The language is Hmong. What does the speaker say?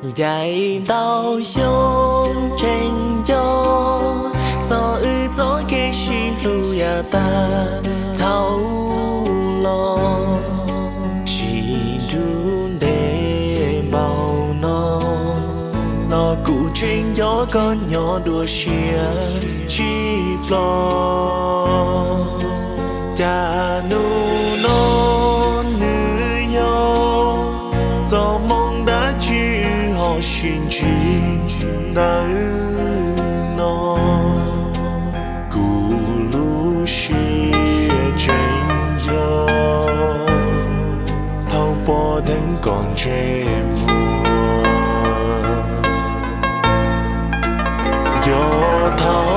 Ncaim ntau xyoo tseem nco txog wb txoj kev sib hlub yav tag dhau los. Sim nrug ntev npaum no los kuv tseem nco koj nyob dua siab tsis ploj. Cas hnub no nws yog txoj hmoo dab tsi ho sib ntsib ntawm no. Kuv lub siab tseem yog thaum pom dheev koj ntsej muag. Nco thaum